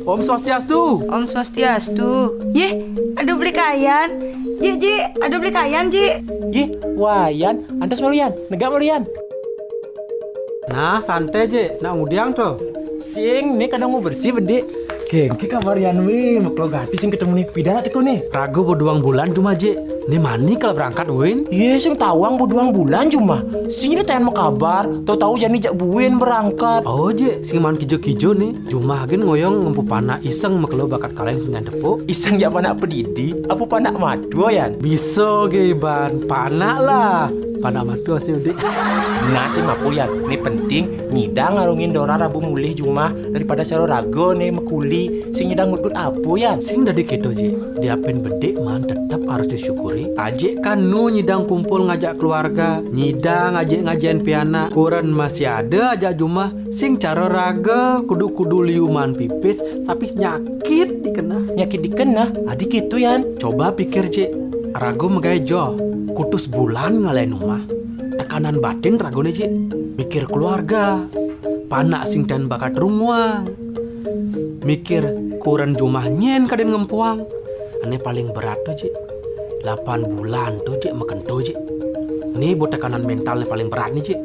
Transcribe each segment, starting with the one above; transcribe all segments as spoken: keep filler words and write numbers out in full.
Om Swastiastu. Om Swastiastu. Yeh, aduh beli kayan. Ji, Ji, aduh beli kayan, Ji. Yeh, Wayan, antas malu Yan, negak malu Yan. Nah, santai Ji, nak ngudiang tuh. Sing, ni kadang mau bersih bedik. Geng, ki kabar Yan weh, makelo gati sing ketemu ni. Pidan nak teko ni? Rago beduang bulan jumah Ji. Ni mani kalau berangkat Win? Ye, sing tawang beduang bulan jumah. Sing ni tayan makabar, tahu-tahu jani jak buin berangkat. Oh Ji, sing maan kijo-kijo ni. Jumah gen ngoyong ngempu panak iseng makelo bakat kalain sing nyan tepuk. Iseng jak panak pedidi, apa panak matua Yan? Bisa ge Iban, panak lah. Panak matua sih udik. Nah, sing mapo Yan, ni penting nyidang ngarungin Dora rabu mulih jumah daripada sero rago ni mekuli. Sing nyidang ngudut apo Yan? Sing dadi keto Ji, diapin bedik maan tetep harus disyukuri. Ajik kan nu nyidang kumpul ngajak keluarga, nyidang ajik ngajian pianak, kuren masih ada ajak jumah. Sing caro raga kudu-kudu liu maan pipis, tapi nyakit dikenah. Nyakit dikenah, adi keto Yan. Coba pikir Ji, rago megai joh, kutus bulan ngalain umah. Tekanan batin rago ni Ji, mikir keluarga, panak sing tayan bakat runguang, mikir kuren jumah nyen kaden ngempuang. Ane paling berat tuh Ji, lapan bulan tuh Ji, mekento Ji. Ni buat tekanan mental ni paling berat ni Ji.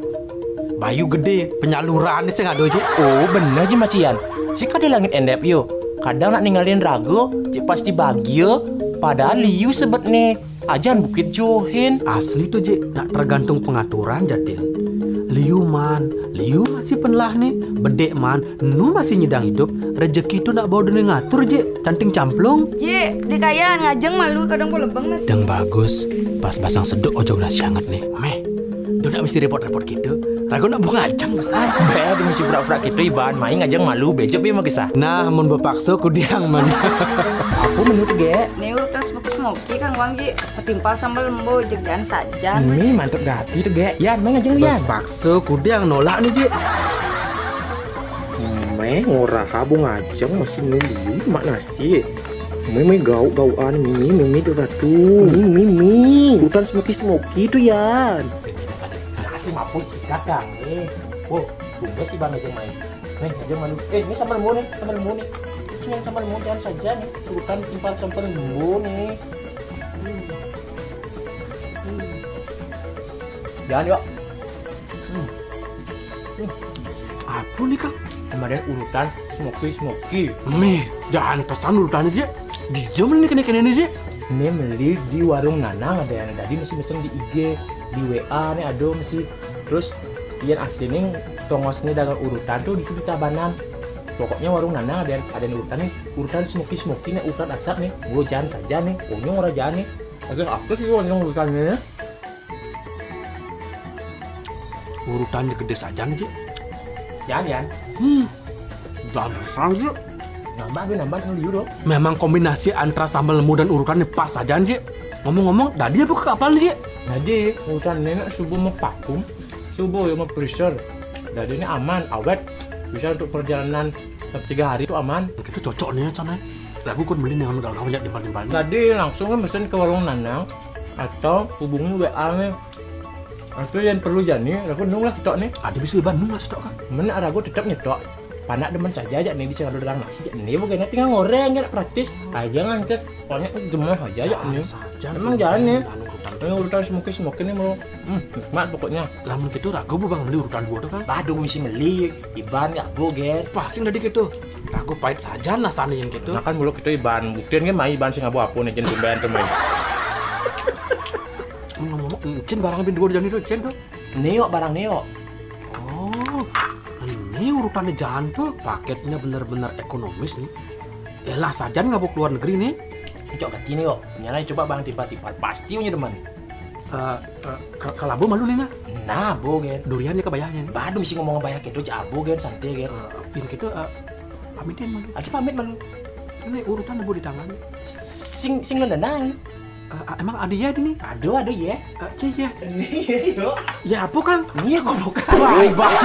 Bayu gede, penyaluran ni sing ado Ji. Oh, bener Ji Mas Ian. Si kade langit endep yo. Kadang nak ninggalin rago, Ji pasti bahagia. Padahal liu sebet ni. Ajan bukit johin. Asli tuh Ji, nak tergantung pengaturan jatin. Liu maan, liu masih penlah ni. Bedik maan, nu masih nyidang idup. Rejeki tuh nak bawa dunia ngatur Ji. Canting camplung. Ji, di kayan ngajeng malu kadang po lebeng nasi. Dang bagus, pas basang seduk ojog nasi anget ni. Meh, tu nak mesti repot-repot gitu. Rago nak bunga ajang besar. Be, tu mesti pura-pura gitu Iban, main ngajeng malu, bejep ya makisah. Nah, mun bepakso kudiang man. Apa menu tu, Ge? Ni urutan smoky-smoky kan Wang Ji. Ketimpal sambal lembu, jegan sajan. Ni mantap gati tu, Ge. Yan, main ngajeng Yan. Bas pakso kudiang nolak ni Ji. Meh, ngorah abang ajeng masih nuli mak nasi. Meh, meh, gauk-gaukan, mimi, mimi tu ratu. Mimi, mimi. Urutan smoky-smoky tu Yan. Nasi maput sikat kang. Eh, oh, tunggu si Bang aja main. Nih, aja malu. Eh, ini sambal lembu nih, sambal lembu nih. Sini yang sambal lembu jangan saja nih. Urutan timpal sambal lembu nih. Hmm. Hmm. Jangan yuk. Hmm. Hmm. Apa nih Kang? Kemarin urutan smoky smoky. Meh, jangan pesan urutan aja. Dijam nih kena-kena nih Ji. Ini beli di warung Nanang ada yang tadi mesti mesen di I G, di W A nih ada mesti. Terus yang asli nih tongos nih dagang urutan tuh itu di Tabanan. Pokoknya warung Nanang ada yang ada yang urutan nih, urutan smoky smoky nih, urutan asap nih. Gua jangan saja nih, konyol orang jangan nih. Ada apa sih warung urutannya? Urutannya gede saja nih, Ji. Jangan, Yan. Hmm. Jangan saja. Nambah, gue nambah sama liur loh. Memang kombinasi antara sambal lembu dan urutan ini pas saja, Ji. Ngomong-ngomong, tadi apa ke kapal nih, Ji? Jadi, urutan ini nak subuh mau vakum, subuh ya mau freezer. Jadi ini aman, awet, bisa untuk perjalanan tiga hari itu aman. Kita cocok nih ya, sana. Lagu kan beli dengan gagal banyak timpal-timpal. Jadi langsung kan mesen ke warung Nanang atau hubungi W A nih. Atau yang perlu jani, aku nung lah stok nih. Ada bisa Iban nung lah stok kan? Mana ragu tetap nyetok. Panak demen saja aja nih bisa ada dalam nasi aja nih bukan tinggal ngoreng kan praktis. Aja ngantes pokoknya jemah aja aja nih. Saja. Emang jangan nih. Anu urutan. Ini urutan smoky smoky nih mau. Hmm, nikmat pokoknya. Lamun gitu ragu bu bang beli urutan dua tuh kan? Aduh mesti beli. Iban ya bu gen. Pasti tadi gitu. Ragu pahit saja lah sana yang gitu. Nah kan mulut kita Iban. Buktian kan mai Iban sing abu apa nih jen tumben tuh mai. Ngomong-ngomong, encin barang bin dua jam itu encin tuh. Neo barang Neo. Oh, ini urutannya jangan tuh. Paketnya bener-bener ekonomis nih. Elah sajan nggak mau keluar negeri nih. Cok ganti nih kok. Nyala coba bang tiba-tiba pasti punya teman. Eh, eh, ka- kalau abo malu nih nah. Nah, bo gen. Duriannya kebayahnya nih. Baduh mesti ngomong bayar gitu aja abo gen santai gen. Eh, ini gitu, eh, pamitin malu. Aja pamit malu. Ini urutan abo di tangan. Sing sing nendang. Eh, emang ada ya di nih? Aduh, aduh ya. Eh, cie ya. Ini ya yuk. Ya apa Kang? Ini ya goblok. Wah, Bang.